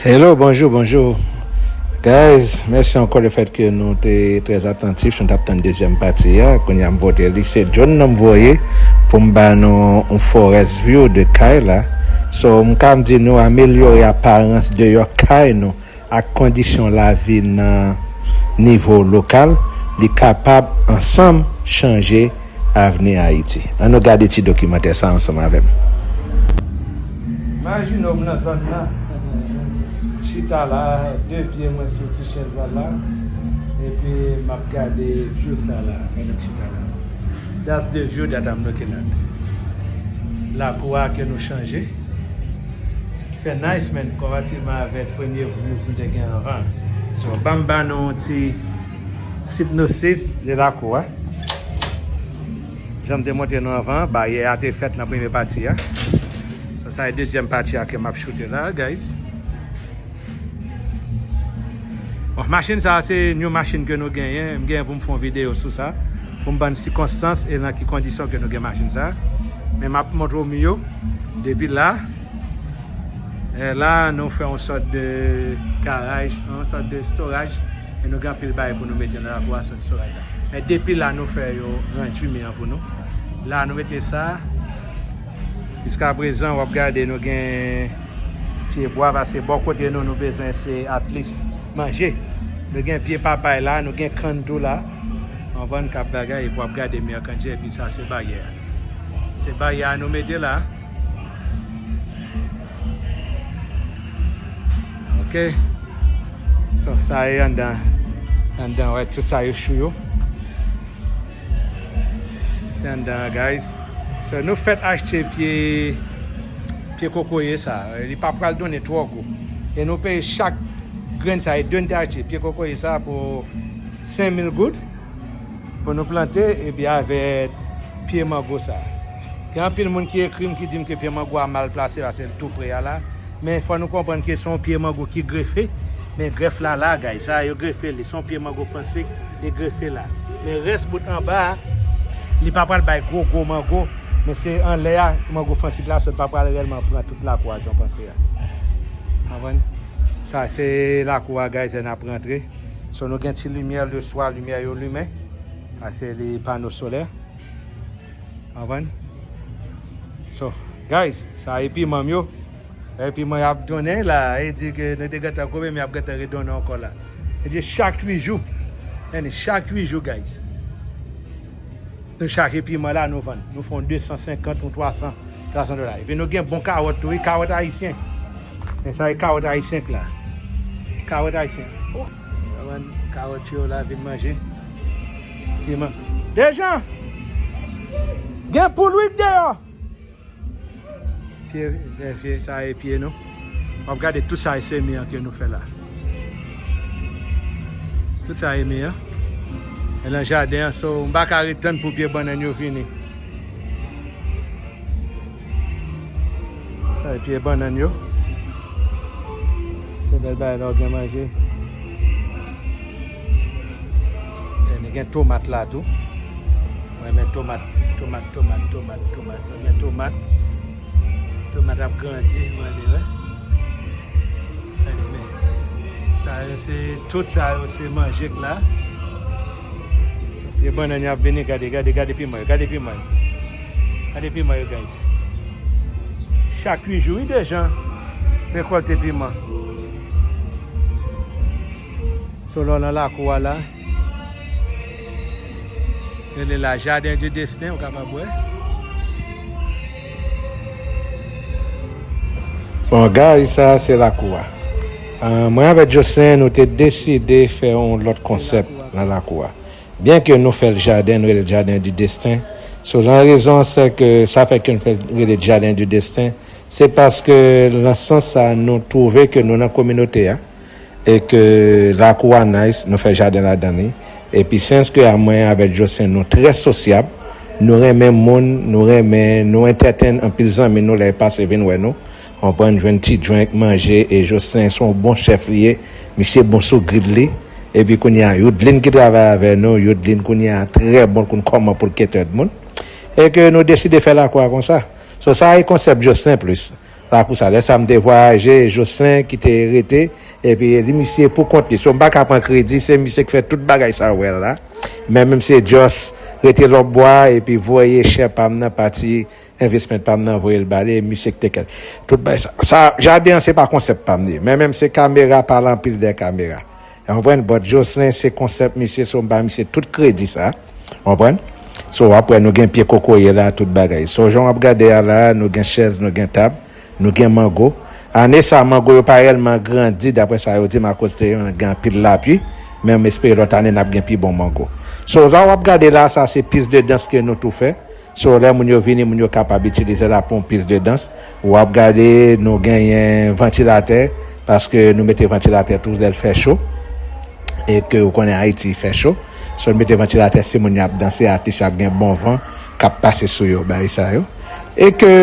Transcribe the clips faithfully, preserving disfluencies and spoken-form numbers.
Hello, bonjou, bonjou. Guys, mèsi ankò le fèt ke nou te trè atantif, nou t ap tann dezyèm pati a. Kounye a m pote li, se John nan m voye pou m ba nou yon forest view de kay la. So, m ka di nou amelyore aparans deyò kay nou ak kondisyon lavi nan nivo lokal, li kapab ansanm chanje avni Ayiti. Ann nou gade ti dokimantè sa ansanm avè m. Imajine w m nan zòn nan, chita la, de pye mwen sou ti chèz la la, epi m ap gade view sa la, pandan m chita la. That's the view that I'm looking at. Lakou a ke nou chanje. Fè nice, man, konparativman avèk premye views nou te gen anvan. So, ban m ba nou yon ti synopsis de lakou a. Jan m te montre nou anvan, baryè a te fèt nan premye pati a. So, sa e dezyèm pati a ke m ap choute la, guys. Bon, machin sa a se new machin ke nou genyen. M genyen pou m fè yon videyo sou sa, pou m bann sikonstans e nan ki kondisyon ke nou gen machin sa a. Men m ap montre w miyo. Depi la, eh, la nou fè yon sòt de garaj, yon sòt de storage. E nou gen anpil bagay pou nou mete nan lakou a, sòt storage la. Men depi la nou fè yo randui mi an pou nou. La nou mete sa. Jiska prezan w ap gade nou gen pye bwa, paske bò kote nou, nou bezwen se at least manje. Nou gen pye papay la, nou gen kann tou la. Anvan n k ap bagay, epi w ap gade mi an kandje, epi sa se baryè a. Se baryè a nou mete la. Ok. So, sa e anndan. Anndan, wè, tout sa yo chou yo. Se anndan an, guys. So, nou fèt achte pye, pye kokoye sa. Li pa pral donnen twò gwo. E nou peye chak grenn sa. E de n te achte pye kokoye sa pou senk mil goud pou nou plante, epi avèk pye mango sa. Gen anpil moun ki ekri m, ki di m ke pye mango a mal plase, paske l tou pre a la. Men fò nou konprann ke se yon pye mango ki grefe, men grèf la la, guys. Sa yo grefe li, se yon pye mango fransik, li grefe la. Men rès bout anba a, li pa pral bay gwo, gwo mango, men se anlè a, mango fransik la sot, pa pral reyèlman pran tout lakou a, jan w panse a. Konprann? Sa se lakou a, guys, lè n ap rantre. So, nou gen ti limyè le swa, limyè yo limen. Sa se li pano solè. Konprann? So, guys, sa e piman m yo. E piman y ap donnen la, e di ke nou te gentan koupe, men y ap gentan redonnen ankò la. E di chak uit jou. Ann, chak uit jou, guys. Nou chache piman la, nou vann. Nou fè yon de san senkant, yon twa san, twa san dola. Epi nou gen bon kawòt tou, wi, kawòt ayisyen. Men sa e kawòt ayisyen k la. Kawòt ayisyen. Oh, kawòt yo la vin manje. Piman. Dejan! Gen poul wi k deyò! Pye, pye, pye, sa e pye nou. W ap gade tout sa e semi an ke nou fè la. Tout sa e mi an. E nan jaden an, so, m pa ka ret tann pou pye bannann yo vini. Sa e pye bannann yo. Se bèl bagay lè w gen manje. E nou gen tomat la tou. Mwen renmen tomat, tomat, tomat, tomat, tomat. Mwen renmen tomat. Tomat ap grandi, mwen renmen, wè. Gade, men. Sa yo se, tout sa yo se manje k la. Pye bannann yo ap vini, gade, gade, gade piman yo, gade piman yo. Gade piman yo, guys. Chak uit jou, wi, Dejan rekòlte piman. So, lè w nan lakou a la, rele la Jardin du Destin, ou kapab wè. Bon, guys, sa se lakou a. Ah, mwen avèk Jocelyn, nou te deside fè yon lòt konsèp nan lakou a. Byen ke nou fè l jaden, nou rele l Jardin du Destin. So, la rezon, se ke sa fè ke nou fè l rele Jardin du Destin, se paske nan sans sa, nou twouve ke nou nan kominote a, e ke lakou a nice, nou fè jaden ladan li. Epi, since ke a mwen avèk Jocelyn, nou trè sosyab, nou renmen moun, nou renmen, nou entertain anpil zanmi nou lè yo pase vin wè nou. Konprann, jwenn ti drink, manje, e Jocelyn se yon bon chèf li ye. Misye bon sou grid li. Epi kounye a, Youdlin ki travay avè nou, Youdlin kounye a trè bon konn kòman pou l cater moun. E ke nou deside fè lakou a konsa. So, sa e konsèp Jocelyn plis. Lakou sa, lè sa m te vwayaje, Jocelyn ki te rete, epi li misye pou kont li. So, m pa ka pran kredi, se misye ki fè tout bagay sa w wè la. Men, men misye just rete lòtbò a, epi voye chè pa m nan pati investment pa m nan, voye l ba li, e misye ki te kèt. Tout bagay sa. Sa, jaden an, se pa konsèp pa m li. Men, men se kamera, pale anpil dèyè kamera. Ou konprann? But Jocelyn, se konsèp misye, so m ba misye tout kredi sa. Ou konprann? So, w ap wè nou gen pye kokoye la, tout bagay. So, jan w ap gade a la, nou gen chèz, nou gen tab, nou gen mango. Ane sa, mango yo pa reyèlman grandi, daprè sa yo di m, akoz te gen anpil lapli. Men m espere lòt ane, n ap gen pi bon mango. So, la w ap gade la, sa se pis de dans ke nou tou fè. So, lè moun yo vini, moun yo kapab itilize la pou yon pis de dans. W ap gade, nou genyen vantilatè, paske nou mete vantilatè tou lè l fè cho, e ke ou konnen Ayiti fè cho. So, nou mete vantilatè, si moun yo ap danse, atis yo ap gen bon van k ap pase sou yo, bagay sa yo. E ke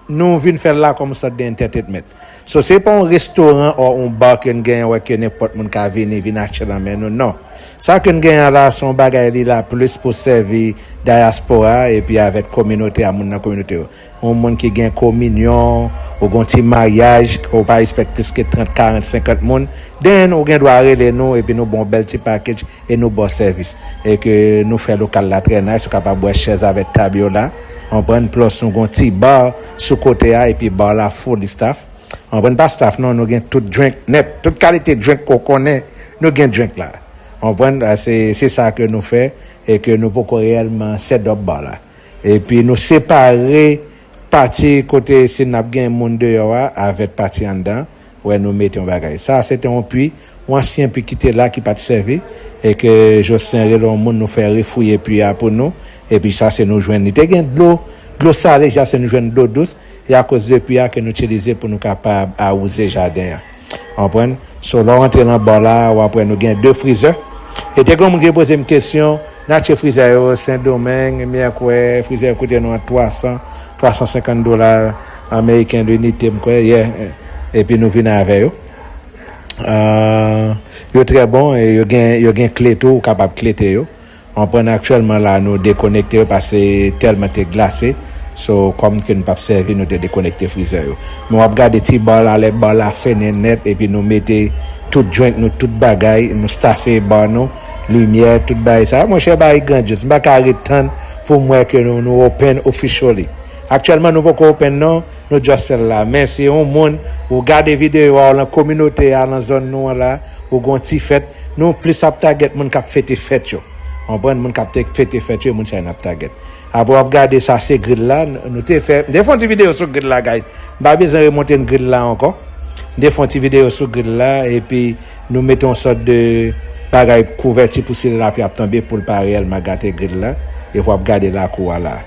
nou vin fè l la kòm sòt de entertainment. So, se pa yon restoran or yon bar ke n genyen wè ke nenpòt moun ka vini, vin achte nan men nou, non. Sa ke n genyen la, se yon bagay li la plis pou sèvi dayaspora epi avèk kominote a, moun nan kominote yo. Yon moun ki gen kominyon, ou gen yon ti maryaj, ke w pa espèk plis ke trant, karant, senkant moun, then ou gen dwa rele nou epi nou ba w yon bèl ti package e nou ba w sèvis. E ke nou fè lokal la trè nice, ou kapab wè chèz avèk tab yo la. Konprann? Plus nou gen yon ti bar sou kote a, epi bar la full staff. Konprann? Pa staff non, nou gen tout drink nèt, tout kalite drink ke w konnen, nou gen drink la. Konprann? Se, se sa ke nou fè, e ke nou poko reyèlman set up bar la. Epi nou separe pati kote si n ap gen moun deyò a avèk pati anndan, wè nou mete yon bagay. Sa, se te yon pwi, yon ansyen pwi ki te la, ki pa t sèvi, e ke Jocelyn rele yon moun, nou fè refouye pwi a pou nou, epi sa, se nou jwenn. Li te gen dlo, dlo sale, sa, se nou jwenn dlo dous, e akoz de pwi a ke nou itilize pou nou kapab awouze jaden an. Konprann? So, lè w rantre nan bar la, w ap wè nou gen de frizè. E te gen yon moun ki te poze m kesyon, n achte frizè yo Sendomeng, men kwè frizè yo koute nou ant twa san, twa san senkant dola ameriken linite, m kwè, yeah. Epi nou vin avè yo. Ah, yo trè bon, e yo gen, yo gen kle tou, ou kapab klete yo. Konprann? Aktyèlman la, nou dekonekte yo paske tèlman te glase. So, kòm ke nou p ap sèvi, nou te dekonekte frizè yo. Men w ap gade ti bar la, lè bar la fèmen nèt, epi nou mete tout drink nou, tout bagay, nou stafe bar nou, limyè, tout bagay sa. Monchè, bagay grandyòz. M pa ka ret tann pou m wè ke nou, nou open officially. Aktyèlman, nou poko open non, nou just fè l la. Men si yon moun, ou gade videyo a, ou nan kominote a, nan zòn nou an la, ou gen yon ti fèt, nou plis ap target moun k ap fete fèt yo. Konprann? Moun k ap te fete fèt yo, moun sa yo n ap target. Apre w ap gade sa, se grill la, n-, nou te fè, m te fè yon ti videyo sou grill la, guys. M pa bezwen remontre n grill la ankò. M te fè yon ti videyo sou grill la, epi nou mete yon sòt de bagay kouvèti pou si lapli ap tonbe, pou l pa reyèlman gate grill la, epi w ap gade lakou a la.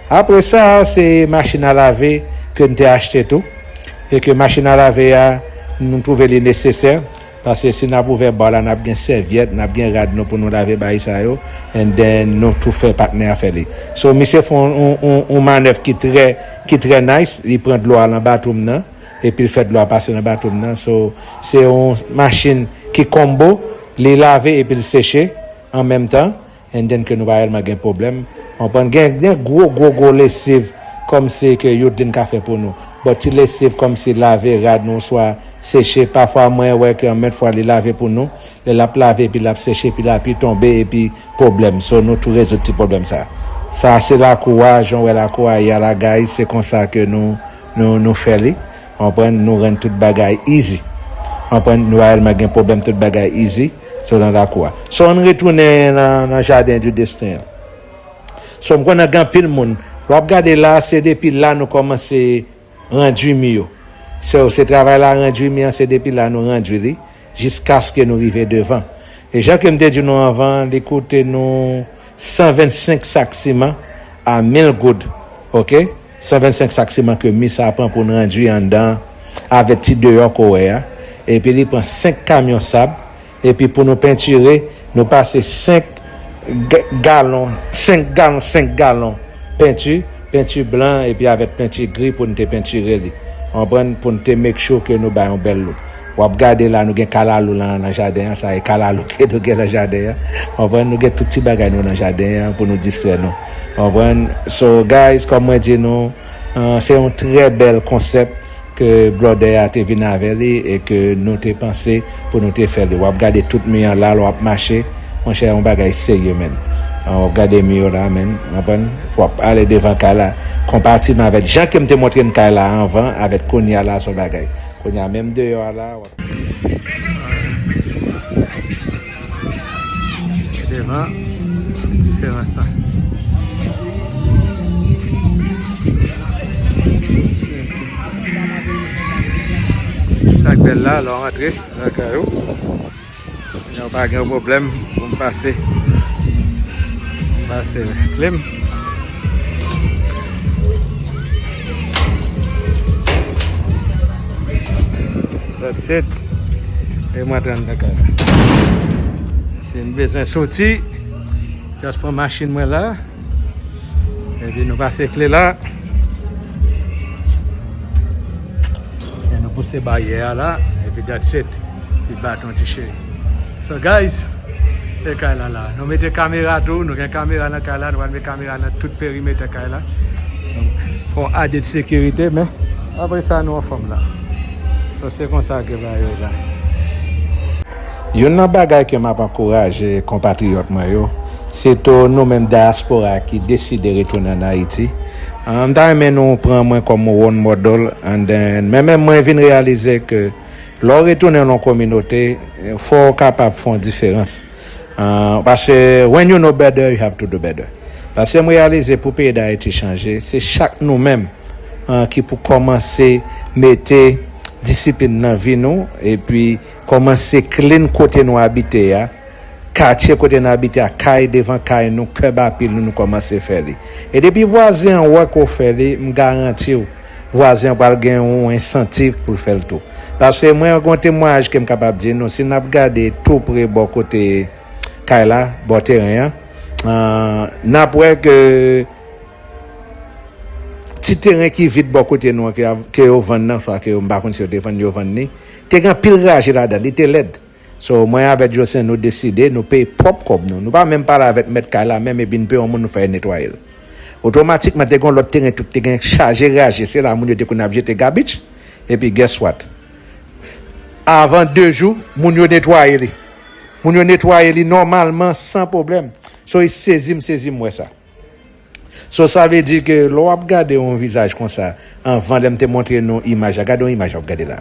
Apre sa, se machin a lave ke n te achte tou, e ke machin a lave a, nou twouve li nesesè. Paske si n ap ouvè bar la, n ap gen sèvyèt, n ap gen rad nou pou nou lave bagay sa yo, and then nou tou fè patnè a fè li. So, misye fè yon, yon, yon, yon manèv ki trè, ki trè nice, li pran dlo a nan batwoup nan, epi l fè dlo a pase nan batwoup nan. So, se yon machin ki combo, li lave epi l seche an menm tan. And then ke nou pa reyèlman gen pwoblèm. Konprann? Gen, gen gwo, gwo, gwo lesiv kòmsi ke Yudlin ka fè pou nou. But ti lesiv kòmsi lave rad nou, swa seche. Pafwa mwen wè ke anmèt fwa li lave pou nou. Lè l ap lave epi l ap seche, epi lapli tonbe, epi pwoblèm. So, nou tou rezoud ti pwoblèm sa. Sa se lakou a, jan w wè lakou a ye a la, guys, se konsa ke nou, nou, nou fè li. Konprann? Nou rann tout bagay easy. Konprann? Nou pa reyèlman gen pwoblèm, tout bagay easy. So, nan lakou a. So, ann retounen nan, nan jaden du destin an. So, m konnen gen anpil moun. W ap gade la, se depi la nou kòmanse randui mi yo. So, se travay la randui mi an, se depi la nou randui li, jiskaske nou rive devan. E jan ke m te di nou anvan, li koute nou san vennsenk sak siman a mil goud, oke? San vennsenk sak siman ke mi sa pran pou n randui anndan, avèk ti deyò ke w wè a. Epi li pran senk kamyon sab, epi pou nou pentire, nou pase senk ga-, galon, senk galon, senk galon penti, penti blan, epi avèk penti gri pou n te pentire li. Konprann? Pou n te make sure ke nou bay yon bèl look. W ap gade la, nou gen kalalou nan, nan jaden an, sa e kalalou ke nou gen nan jaden an. Konprann? Nou gen tout ti bagay nou nan jaden an pou nou distrè nou. Konprann? So, guys, kòm mwen di nou, ah, se yon trè bèl konsèp, ke blòdè a te vin avè li e ke nou te panse pou nou te fè li. W ap gade tout mi an la, lè w ap mache, monchè, yon bagay serye, menn. W ap gade mi yo la, menn, w konprann? W ap ale devan kay la, konpatiman avèk jan ke m te montre n kay la anvan, avèk kounye a la, se yon bagay. Kounye a, menm deyò a la, w ap Devan diferans la. Sa k bèl la, lè w rantre lakay ou, kounye a w pa gen pwoblèm pou m pase. Pase kle m. That's it. E mwen antre anndan kay la. Si m bezwen soti, just pran machin mwen la. Epi nou pase kle la. E nou pouse baryè a la. Epi that's it. Li bat yon ti cheri. So guys, e kay la la. Nou mete kamera tou. Nou gen kamera nan kay la. Nou pral met kamera nan tout perimetè kay la. Fon added sekirite, men apre sa, nou anfòm la. So, se konsa ke bagay yo la. Youn nan bagay ke m ap ankouraje konpatriyòt mwen yo, sitou nou menm dyaspora ki deside retounen ann Ayiti. Ah, m ta renmen nou pran mwen kòm role model, and then, men menm mwen vin reyalize ke lè w retounen nan yon kominote, fò w kapab fè yon diferans. Ah, paske when you know better, you have to do better. Paske m reyalize pou peyi Dayiti chanje, se chak nou menm, ah, ki pou kòmanse mete disiplin nan vi nou, epi kòmanse clean kote nou abite a, katye kote nou abite a, kay devan kay nou, kèb a pil nou, nou kòmanse fè li. E depi vwazen an wè ke w fè li, m garanti w, vwazen an pral gen yon ensantiv pou l fè l tou. Paske mwen, gen yon temwayaj ke m kapab di nou, si n ap gade tou pre bò kote kay la, bò teren an, ah, n ap wè ke ti teren ki vid bò kote nou an, ke, ke yo vann nan, swa ke yo, m pa konn si yo te vann, yo vann li, te gen anpil raje ladan l, li te lèd. So, mwen avèk Jocelyn, nou deside, nou peye pwòp kòb nou. Nou pa menm pale avèk mèt kay la menm, epi n peye yon moun, nou fè netwaye l. Otomatikman, te gen yon lòt teren tou ki te gen chaje raje. Se la moun yo te konn ap jete garbage. Epi, guess what? Avan de jou, moun yo netwaye li. Moun yo netwaye li nòmalman, san pwoblèm. So, e sezi m sezi m wè sa. So, sa vle di ke lè w ap gade yon vizaj konsa, anvan lè m te montre nou imaj la, gade yon imaj w ap gade la.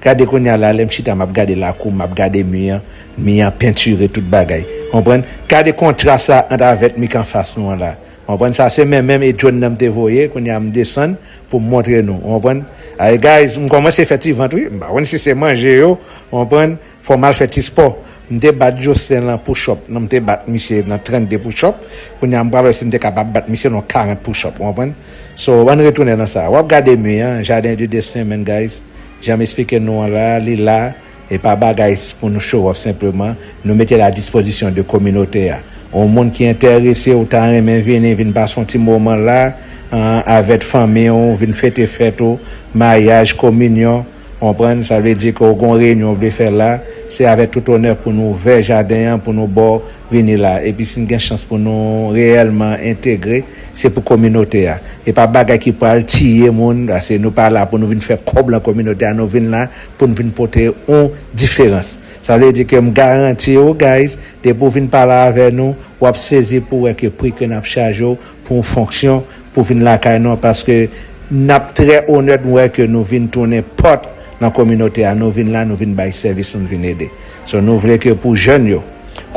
Gade kounye a la, lè m chita, m ap gade lakou, m ap gade mi an, mi an pentire, tout bagay. Konprann? Gade kontras la ant avèk mi k anfas nou an la. Konprann? Sa se men menm e drone nan m te voye, kounye a m desann pou m montre nou. Konprann? Ay, guys, m kòmanse fè ti vant, wi. M pa konn si se manje yo, konprann? Fò m al fè ti spò. M te bat Jocelyn lan push up. Non, m te bat misye nan trannde push up. Kounye a, m pral wè si m te kapab bat misye nan karant push up. Ou konprann? So, ann retounen nan sa. W ap gade mi an, jardin du destin, man, guys. Jan m esplike nou an la, li la. E pa bagay pou nou show off senpleman. Nou mete l a dispozisyon de kominote a. Yon moun ki enterese, ou ta renmen vini, vin pase yon ti moman la, an, avèk fanmi w, vin fete fèt ou, maryaj, kominyon, konprann? Sa vle di ke w gen yon reyinyon w vle fè la, se avèk tout onè pou nou ouvè jaden an, pou nou ba w vini la. Epi si n gen chans pou nou reyèlman entegre, se pou kominote a. E pa bagay ki pral tiye moun, paske nou pa la pou nou vin fè kòb lan kominote a, nou vin la pou n vin pote yon diferans. Sa vle di ke m garanti w, guys, depi w vin pale avè nou, w ap sezi pou wè ke pri ke n ap chaje w pou yon fonksyon, pou vin lakay nou an, paske n ap trè onè wè ke nou vin tounen pòt nan kominote a, nou vin la, nou vin bay sèvis, nou vin ede. So, nou vle ke pou jèn yo,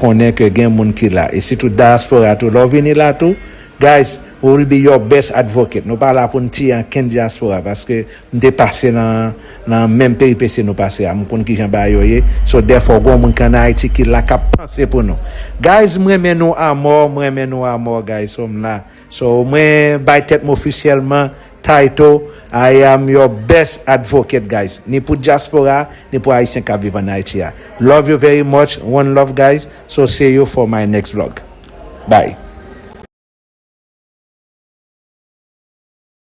konnen ke gen moun ki la. E sitou dyaspora tou, lè w vini la tou, guys, we will be your best advocate. Nou pa la pou n tiye ankenn dyaspora, paske m te pase nan, nan menm peripesi nou pase a. M konn kijan bagay yo ye. So, dèfwa, gen moun ki ann Ayiti ki la k ap panse pou nou. Guys, m renmen nou amò, m renmen nou amò, guys. So, m la. So, mwen bay tèt mwen ofisyèlman title, I am your best advocate, guys. Ni pou dyaspora, ni pou Ayisyen k ap viv ann Ayiti a. Love you very much. One love, guys. So, see you for my next vlog. Bye.